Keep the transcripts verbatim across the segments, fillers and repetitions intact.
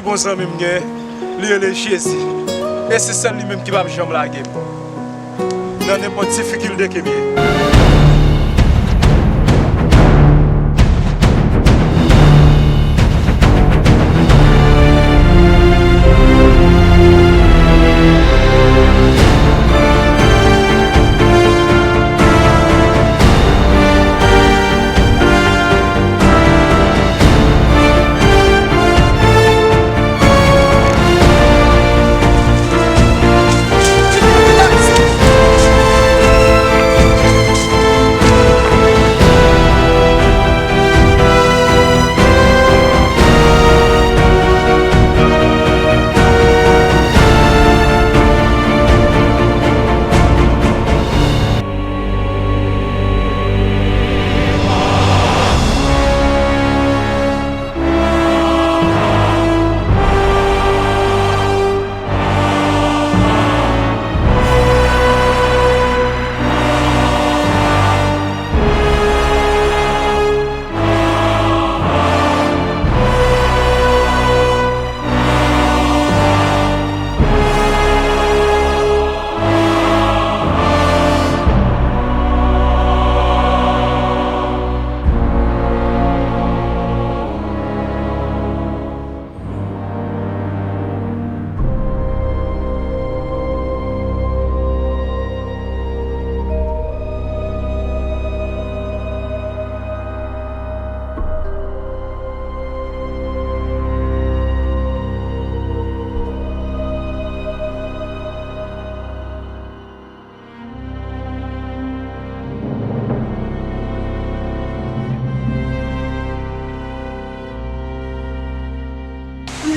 Yon zanmi m gen, li rele Jezi. E se sèl li menm ki p ap janm lage m nan nenpòt difikilte ke m ye.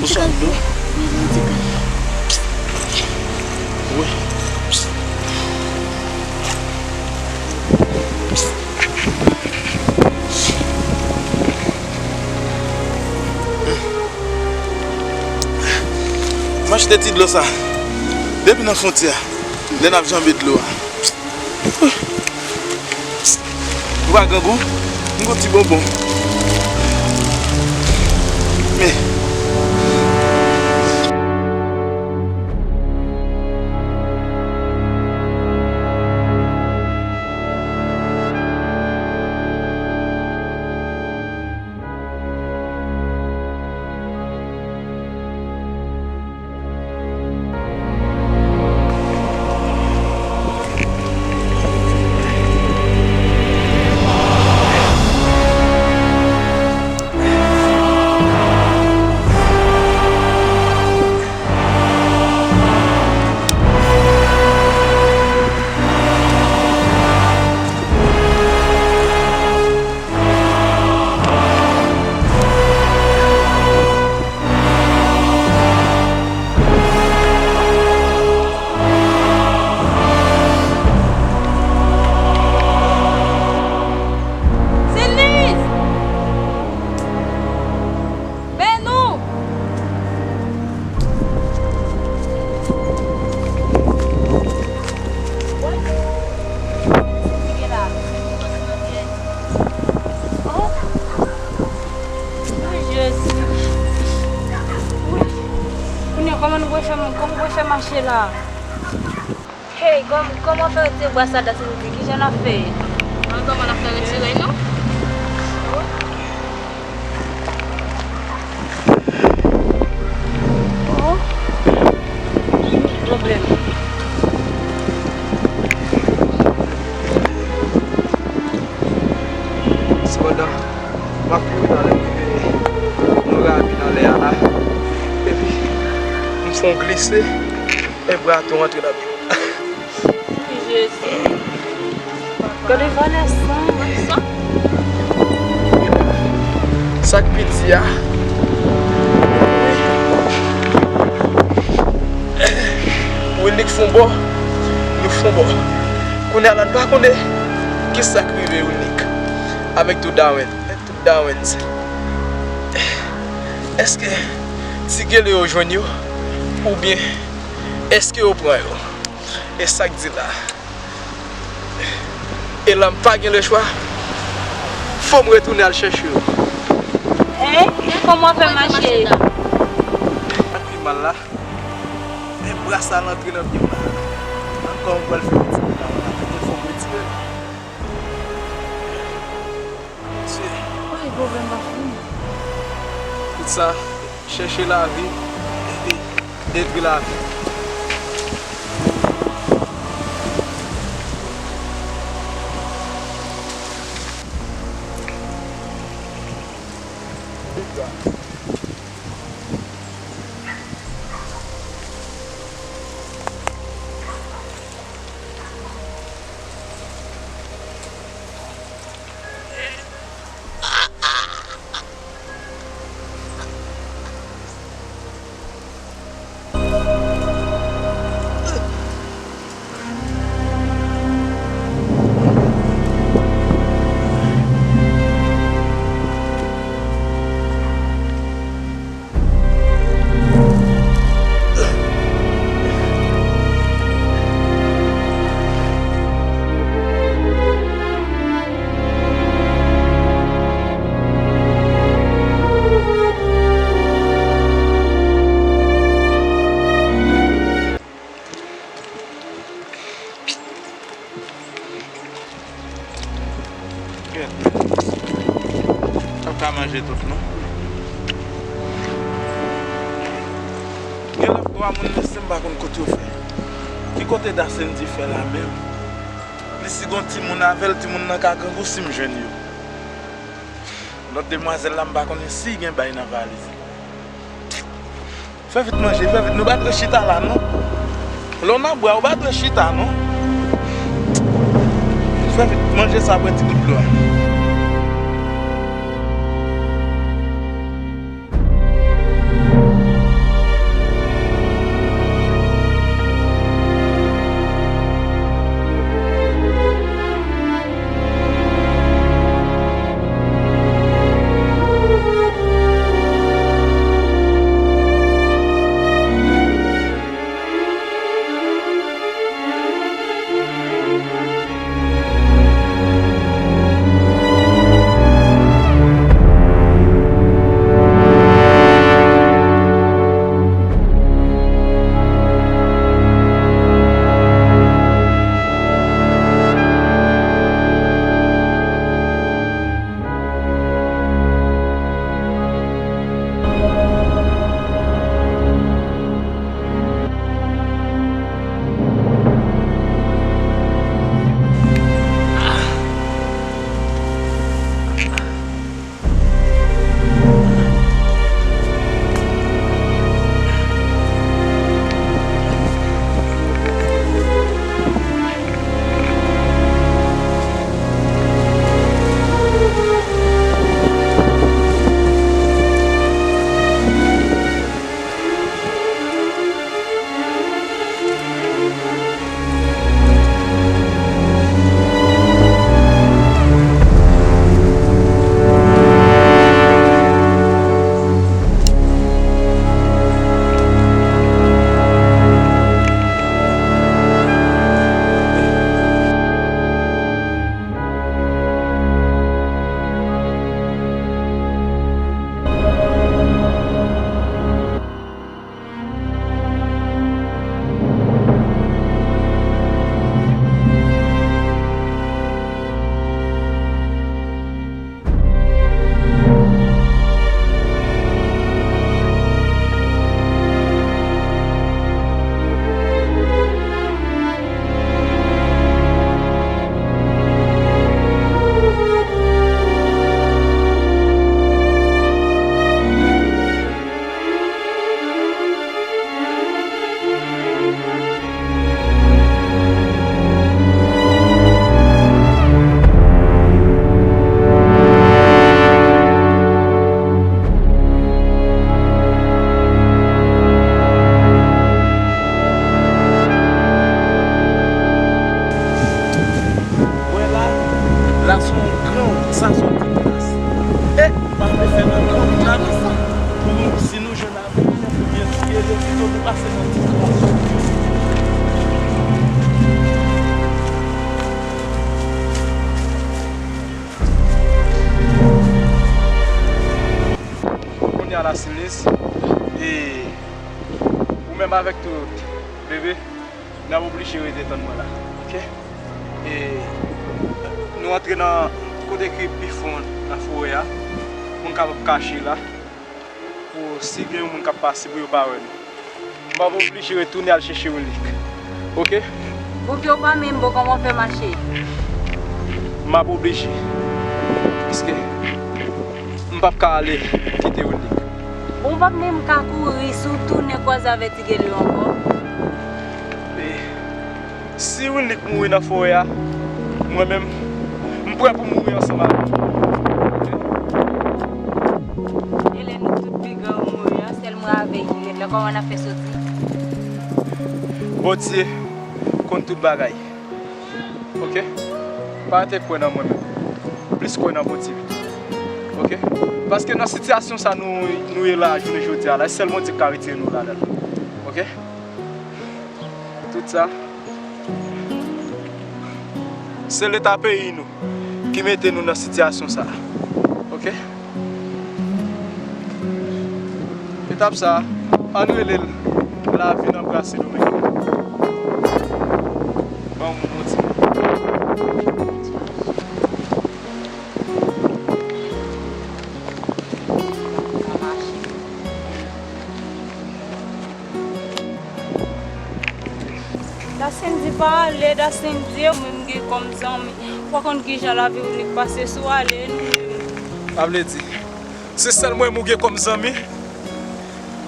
Ou sòt dlo? Wi. M achte ti dlo sa depi nan fwontyè a, lè n ap janbe dlo a. Ou pa grangou? M gon ti bonbon. Men. Silnis! Menou! Wi, Jezi. Wi. Kounye a, kòman nou pral fè, kòman nou pral fè mache la? Hey, kòm-, kòman fè retire bwa sa dat nou di? Kijan n ap fè? An, kòman n ap fè retire l, non? Oh, pwoblèm. Sepandan, m ap kouri talè m rive yon ravin anlè a la. Epi, m fè yon glise, e bra tou rantre nan pye m. Jezi. Gade valè san. Sa k piti a. Wilnick fè yon bò, nou fè yon bò. Kounye a la, n pa konnen kisa k rive Wilnick avèk tout Darwens. Tout Darwens. Èske ti gele yo jwenn yo? Oubyen èske yo pran yo? E sa k di la? E la m pa gen lechwa, fò m retounen al chèche yo. Hein? Kòman w ap fè mache? Gras la antre nan pye m la. Ankò m pral fè yon ti pita la. Fò m retire l. Mesye. Ay, pwoblèm pa fini. Tout sa, chèche lavi, epi detwi lavi. Kèt. Sa pa manje tout, non. Gen lòt twa moun mesye m pa konn kote yo fè. Ki kote Dasendi fè la menm? Li si gon timoun avè l, timoun nan ka grangou si m jwenn yo. Lòt demwazèl la, m pa konnen si gen bay nan valiz li. Fè vit manje, fè vit. Nou pa dwe chita la, non. Lè w nan bwa, ou pa dwe chita, non. Fè vit, manje sa, bwè ti gout dlo a. Wè la, la se yon gran wout, sa se yon ti plas. E, m ap fè nan gran wout la, non. Pou nou, si nou jwenn avè l, oubyen si e lè pito nou pase nan ti kras. Kounye a la, Silis, e ou menm avèk tout Bebe, n ap oblije rete tann mwen la, oke? E nou antre nan kote ki pi fon nan forè a, pou n kapab kache la, pou si gen yon moun k ap pase, pou yo pa wè nou. M ap oblije retounen al chèche Winlick, oke? Bon, ke w pa menm bon, kòman w fè mache? M ap oblije, piske m p ap ka ale kite Winlick. Bon, w p ap menm ka kouri si w tounen kwaze avèk Ti Gele ankò. E si Winlick mouri nan forè a, mwen menm, m prè pou mouri ansanm avè l. E lè nou tout piga mouri an, sèl mwen avè l ki ret la, kòman n ap fè soti? Bondye konn tout bagay. Oke? Pa te kwè nan mwen menm. Plis kwè nan Bondye pito. Oke? Paske nan sitiyasyon sa nou, nou ye la, jounen jodi a la, e sèl Bondye ki ka retire nou ladan l. Oke? Tout sa, se leta peyi nou ki mete nou nan sitiyasyon sa. Oke? Etap sa, ann rele l lavi nan brase Dominik. Ban m yon ti. Dasendy pa ale, Dasendy, ou menm gen kòm zanmi. Ou pa konn kijan lavi Winlick pase, si w ale, nou menm. Sa vle di, se sèl mwen menm ou gen kòm zanmi?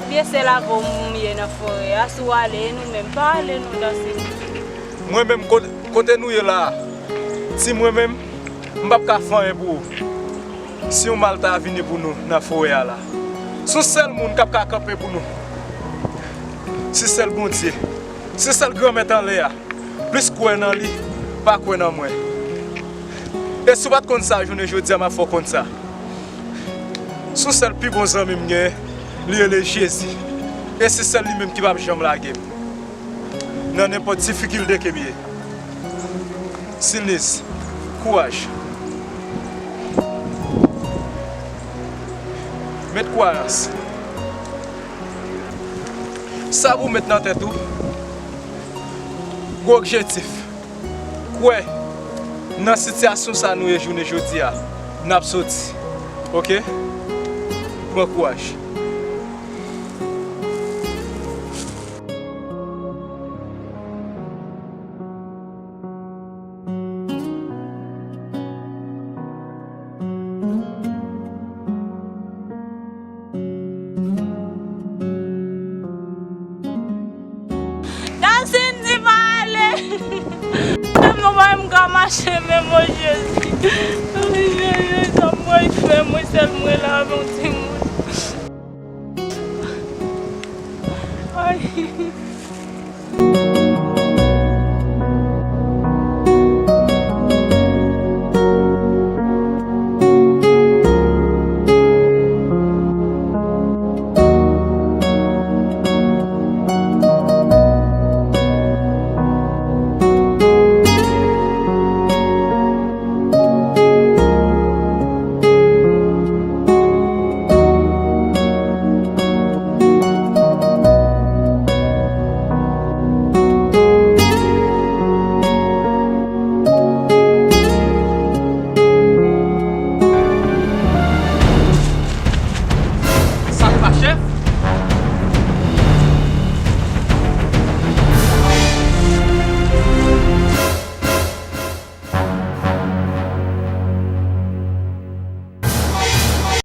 Ebyen, sèl avè w m ye nan forè a, si w ale, nou menm, pa ale non, Dasendy. Mwen menm, kote, kote nou ye la a, si mwen menm, m p ap ka fè anyen pou ou. Si yon mal ta vini pou nou nan forè a la, se yon sèl moun k ap ka kanpe pou nou. Se sèl Bondye. Se sèl Granmèt anlè a. Plis kwè nan li, pa kwè nan mwen. E si w pa t konn sa, jounen jodi a, m ap fè w konn sa. Se yon sèl pi bon zanmi m genyen, li rele Jezi. E se sèl li menm ki p ap janm lage m nan nenpòt difikilte ke m ye. Silniz, kouraj. Met kwayans. Sa pou w met nan tèt ou, gwo objektif. Kwè nan sitiyasyon sa nou ye jounen jodi a, n ap soti. Oke? Pran kouraj. Dasendy pa ale. Menm non pa menm ka mache menm, o Jezi. Ay, Jezi, sa mwen fè, mwen sèl mwen la avè yon timoun. Ay.